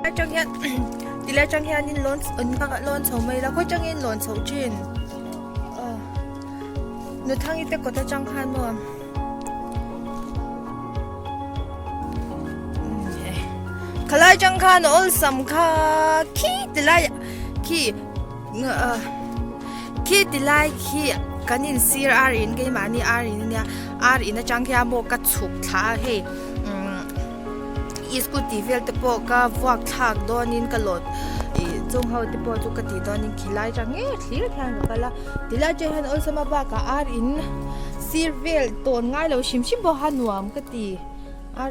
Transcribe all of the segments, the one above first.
Atang hian tilai atang hianin lawn lawn chho mai ila khawi atangin lawn chho thin aw Nuthangi te kawt atang khan maw khalai atang khan awlsam kha khi tilai khi khi tilai khi kan in sir ar in keimahni ar in ania ar in atang hian maw ka chhuk thla a hei umm scooty vel te pawh ka vuak thlak dawnin ka lawt ih chung ho te pawh chu ka tih dawnin khilai atang ngei thlir khian ka kal a tilai atang hian awlsam a bakah ar in sir vel tawn ngai lo hrim hrim pawh kha nuam ka ti ar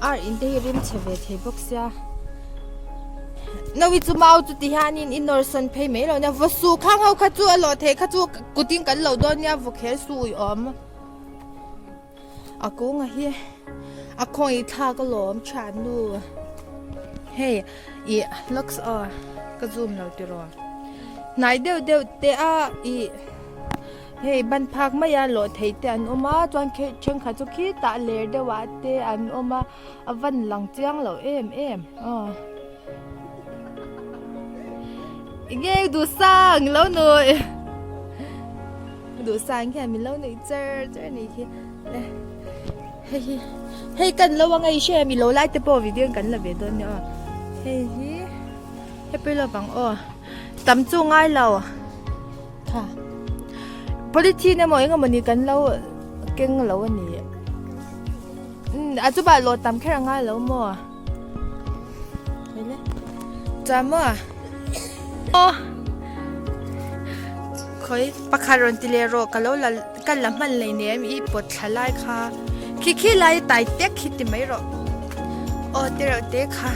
ar in te hi rim chhe ve thei bawk sia Nawi chu mau chu ti hianin i nawr sawn phei mai lo nia vaw su khang ho kha chu a lawh theih kha chu kutin kan lo dawn nia vaw kher su ui awm a kunga hi a khawngaih thlak alawm thiannu hei ih looks aw ka zoom lo tiraw hnai deuh deuh te a ih. Hei ban phak maia lawh theih te an awm a chuan khi thenkhat chu khitah ler deuh ah te an awm a a van lang chiang loh em em aw enge duh sang lo nuih duh sang hian min lo nuih char char a nih khi le hei hi hei kan lo anga i hria em i lo lai te pawh video in kan la ve dawn nia aw hei hi happy lovang aw tam chu ngai lo. Tha. Polythene emaw eng emawni kan lo keng lo a ni. Umm a chuvah lawh tam kher a ngai lo maw? Hei le. Chuan maw? Aw. Khawi pakhat rawn ti leh rawh ka lo la ka la hman lei nem i pawt thla lai kha. Khi khi lai tai tek khi ti mai rawh. Aw ti reuh te kha.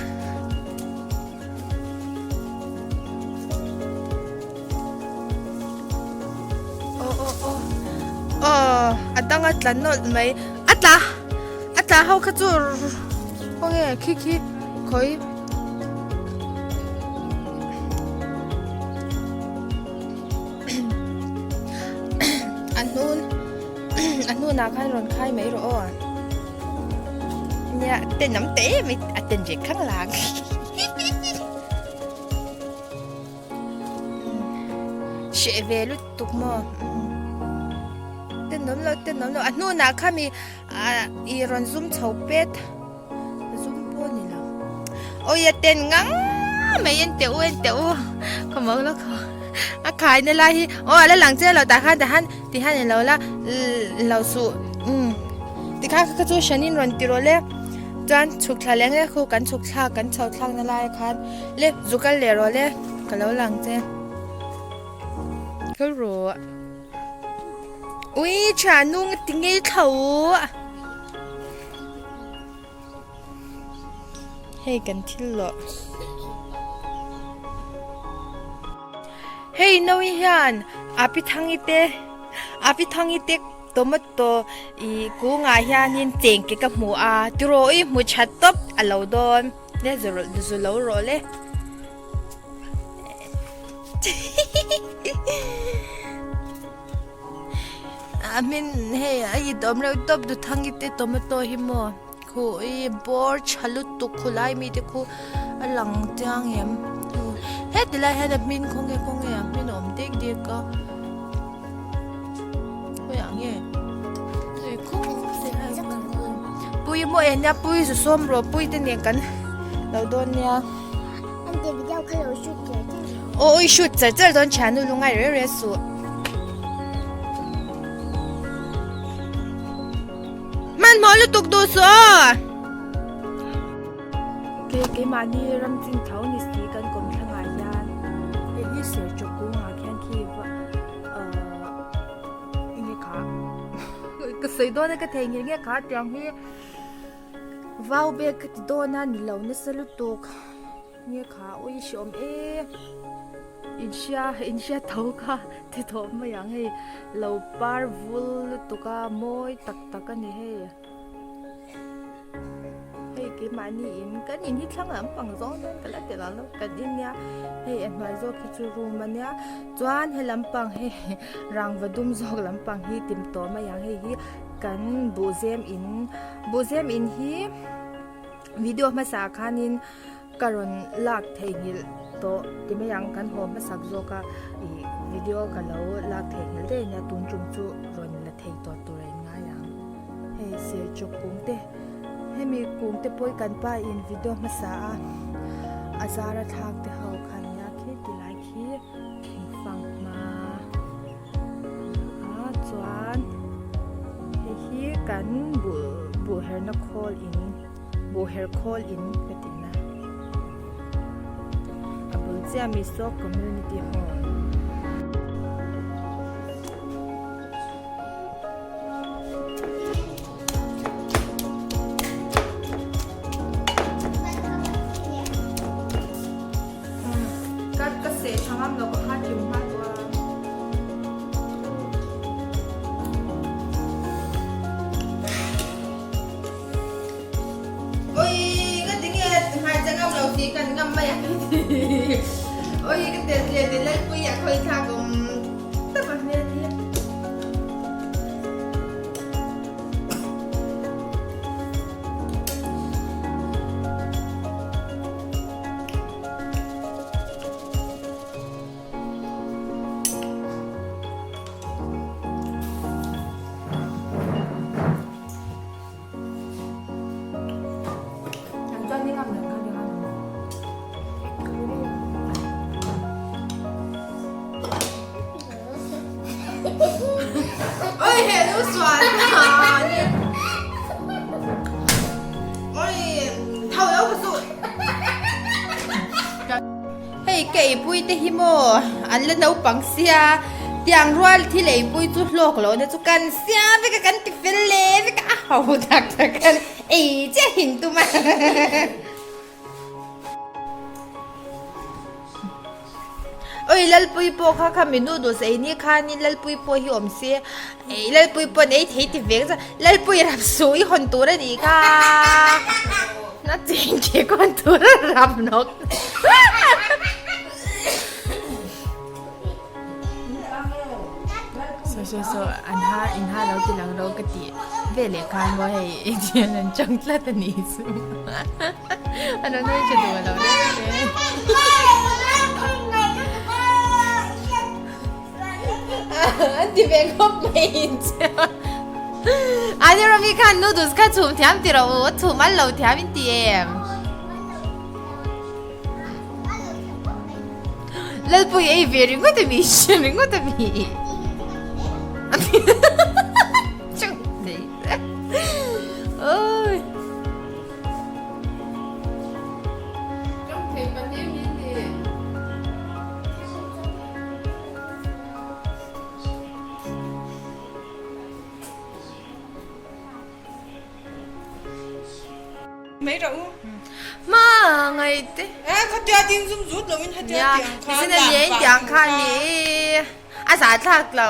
Aw aw aw aw a dang a tla nawlh mai a tla a tla ho kha chu khawnge khi khi khawi a hnun a hnunah khan rawn khai mai rawh aw nia tenawm teh em a ten ve khang lang. Hreh ve lutuk maw tenawm lo tenawm lo a hnunah kha mi ah i rawn zum chho pet zum pawh a ni lo awi a ten ngang mai en teh u en teh u ka mau lo khaw a khai na lai hi aw a la lang chiah lo tah khan tah khan ti hian i lo la lo suh umm tikhan kha chu hran in rawn ti rawh le chuan chhuk thla leh nge khu kan chhuk thlak kan chho thlak na lai khan. Le zu kal leh rawh le ka lo lang che kal rawh ui tha nung ti ngei thlo hei kan thil lawh hei nawi hian api thangi te api thangi te tomato ih kungah hianin chengke ka hmu a tiraw i hmu tha tawp a lo dawn. Le zu zu lo rawh le. A min hei a i dawm reuh tawp du thangi te tomato hi maw khu i bawr tha lutuk khu lai mi te khu a lang chiang em heti lai hian a hmin khawnge khawnge a hmin a awm dek dek a khawiah nge Pui maw en nia pui zu sawm rawh pui te nen kan lo dawn nia. An ti video kha lo shoot char char. Aw ui shoot char char dawn thian nu lungai reu reu suh. Hmanhmawh lutuk duh suh aw. Kei keimahni ram chin tho ni si kan kawm thlangah hian hei hi serchawk kungah khian khi ahh Enge kha ka sawi dawn a ka thei ngei nge kha tiang hi vau bag ka ti dawn a ni lo nasa lutuk nge kha ui hreawm e inhria inhria tho kha ti tawh mai ang hei lo par vul lutuk a mawi tak tak a ni hei. Hei keimahni in kan in hi thlang lampang zawng dawn ka la ti lo kan in nia hei a hnuai zawk hi chu room a nia chuan he lampang hei rangva dum zawk lampang hi tim tawh mai ang hei hi kan buhzem in buhzem in hi video hmasa ah khanin. Ka rawn lak theihnghilh tawh ti mai ang kan haw hmasak zawk a ih video ka lo lak theihnghilh daih ania tun tum chu rawn la thei tawh tur a in ngai ang hei serchawk kung te hemi kung te pawh hi kan pa in video hmasa a a zar a thlak te ho kha ania khi ti lai khi thingfang hma a chuan hei hi kan buh buh herna khawl in. Buhher khawl in ka ti na. A bul chiah Mizo Community Hall. Ka ka seh tha ngam lo ka kha thim hma tu a. Oi ka ti nge hmai cha ngam lo ti kan ngam mai a Oi ka tel tle te lalpui a khoi thak awm tak a hmel hi. Oi he nu suan Oi thau lo kha su Hei ka eipui te hi maw an la naupang sia tiang rual thil eipui chu hlawk lo na chu kan siam vek a kan ti fel leh vek a a ho tak tak kan ei chiah hin tum a. Oi Lalpui pawh kha kha mi noodles ei ni khanin Lalpui pawh hi awm se ei Lalpui pawn ei thei ti vek chuan Lalpui rap suh i hawn tur a nih kha na ching ke kawn tur a rap nawk. So so so an ha in ha lo ti lang ro ka ti ve leh khan maw hei etiang an chang tlat a nih chu an rawn hawi tha duh lo reng reng. An ti ve khawp mai in chuan Ani Ravi khan noodles kha chhum thiam ti rawh u a chhum an lo thiam in ti em. Lalpui ei ve ringawt a mi hre ringawt a mi. Oi. Mai rawh u. Hmangaih te. Eh khatia ding zum zut lo in hetia tiang khan. Nia, ni in tiang khan ni a zah thlak lo.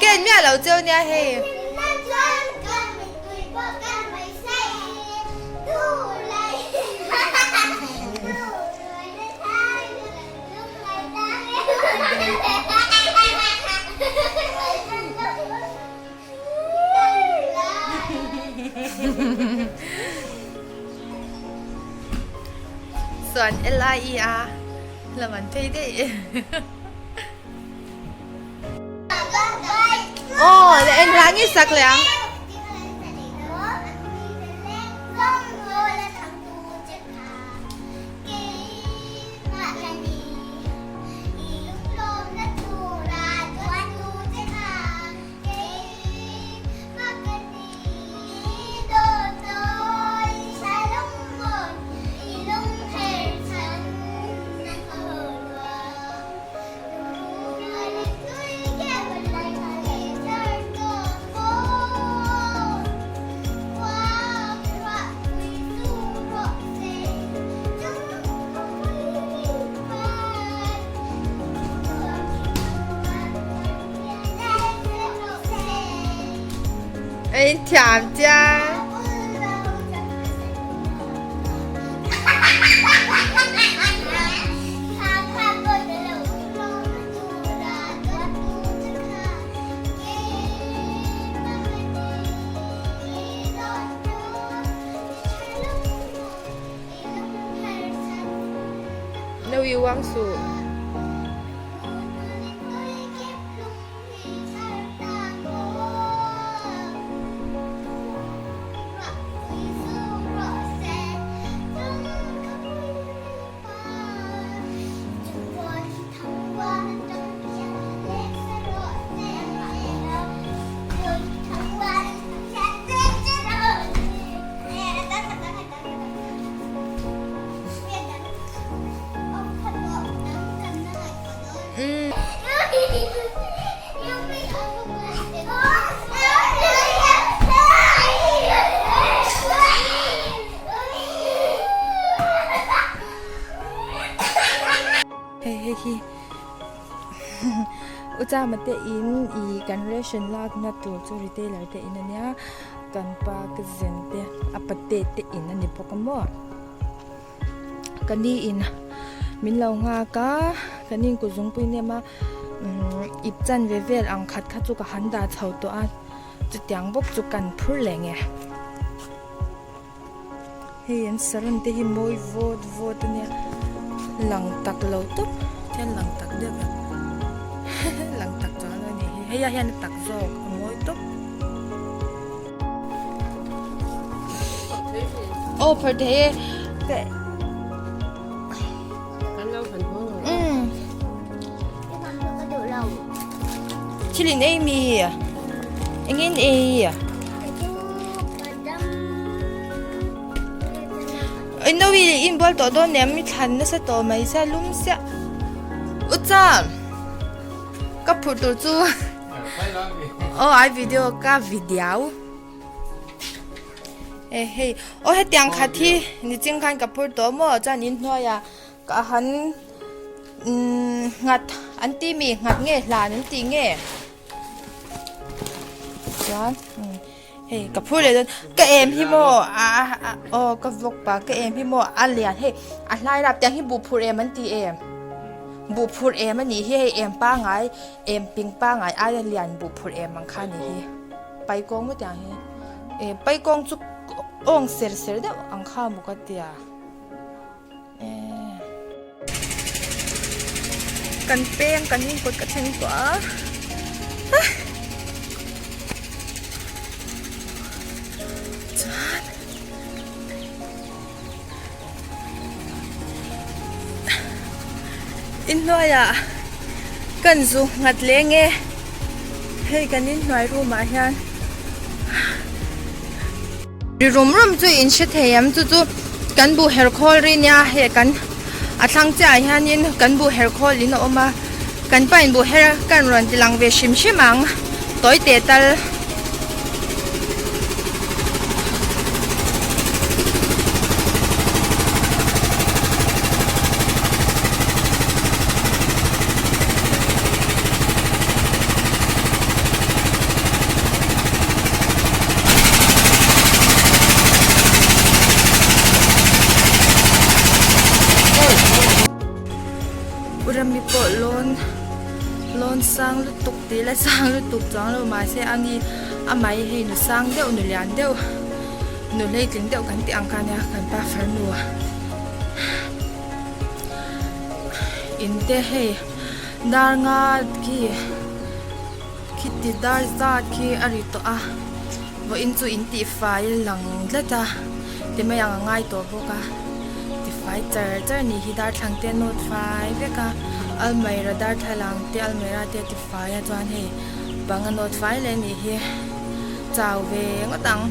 Ken miah lo cheu nia hei. Chuan L-I-E a la man phei daih. Aw le eng hla nge sak leh ang. Ein thiam chiang. No i uang suh. Hei hei hi u chama te in ih kan ration lakna tur chu retailer te in ania kan pa cousin te a pate te in a ni bawk a maw ka ni in min lo nghak a ka ni in kut zungpui nem a umm ip chan ve vel ang khat kha chu ka han dah chho tawh a chutiang bawk chu kan phur leh nge. Hei an salon te hi mawi vawt vawt a nia lang tak lo tawp hian lang tak deuh em lang tak chuan a nih hi hei ah hian a tak zawk a mawi tawp. Aw phawrh thei e ka umm thil in ei mi eng in ei. Innovi in bual tawh dawn nen mi thlan nasa tawh mai sia lum siah u cham ka phurh tur chu aw ai video ka video e hei aw hetiang khat hi niching khan ka phur tawh maw chuan inhnuaiah ka han nghat an ti mi nghat nge hlan an tih nge chuan. Hei ka phur leh dawn ka em hi maw a a aw ka vlog pah ka em hi maw a lian hei a hlai rap tiang hi buh phur em an ti em buh phur em a nih hi hei em pangai em ping pangai aia lian buh phur em ang kha a nih hi paikawng maw tiang hi e paikawng chu awng ser ser deuh ang kha maw ka tia e kan peng kan inkawt ka thleng tawh a. Chuan inhnuaiah kan zu nghat leng e hei kan inhnuai room ah hian ri rum rum chu in hre thei ang chu chu kan buh her khawl ri nia hei kan a thlang chiah ah hianin kan buh her khawl in a awm a kan pa in buh her kan rawn ti lang ve hrim hrim ang tawi teh tal. Urami pawh lawn lawn sang lutuk tih la sang lutuk chuang lo mahse ani a mai hei nu sang deuh nu lian deuh nu hleitling deuh kan tih ang kha ania kan pa farnu in te hei dar nga khi Khiti dar zat khi a ri tawh a, vawiin chu in tihfai lang tlat a, ti mai ang a ngai tawh bawk a, tifai char char ni hi darthlang te a nawt fai vek a, almaira darthlalang te almaira te a tifai a chuan hei bang a nawt fai leh a nih hi chau ve ngawt ang.